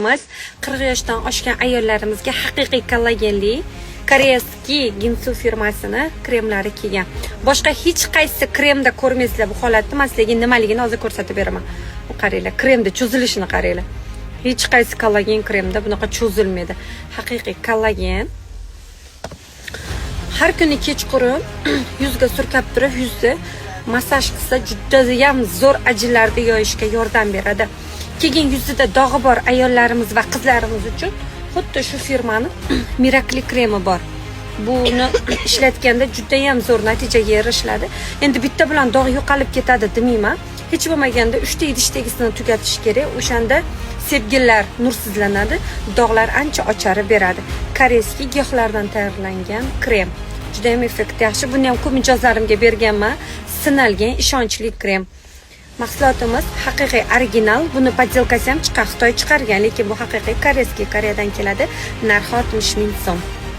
Emas, 40 yoshdan oshgan ayollarimizga haqiqiy kollagenli корейский Ginsu firmasini kremlari kelgan. Boshqa hech qaysi kremda ko'rmaysizlar bu holatni. Man sizlarga nimaligini hozir ko'rsatib beraman. Bu qaranglar, kremda cho'zilishini qaranglar. Hech qaysi kollagen kremda bunaqa cho'zilmaydi. Haqiqiy kollagen. Har kuni kechqurun yuzga surkab turib, yuzni massaj qilsa, judayam zo'r ajinlarni yoyishga yordam beradi. Keyin yuzida dog'i bor ayollarimiz va qizlarimiz uchun xuddi shu firmani Miracle kremi bor. Buni ishlatganda judayam zo'r natijaga erishiladi. Endi bitta bilan dog' yo'qolib ketadi demayman. Hech bo'lmaganda 3 ta idishdagisini tugatish kerak. O'shanda sepgillar nursizlanadi, dog'lar ancha ocharib beradi. Корейский giyohlardan tayyorlangan krem. Juda ham effekti yaxshi. Buni ham ko'p mijozlarimga berganman. Sinalgan, ishonchli krem. Mahsulotimiz haqiqiy original. Buni подделка si ham chiqqan, Xitoy chiqargan, lekin bu haqiqiy корейский, Koreyadan keladi. Narxi 60 ming so'm.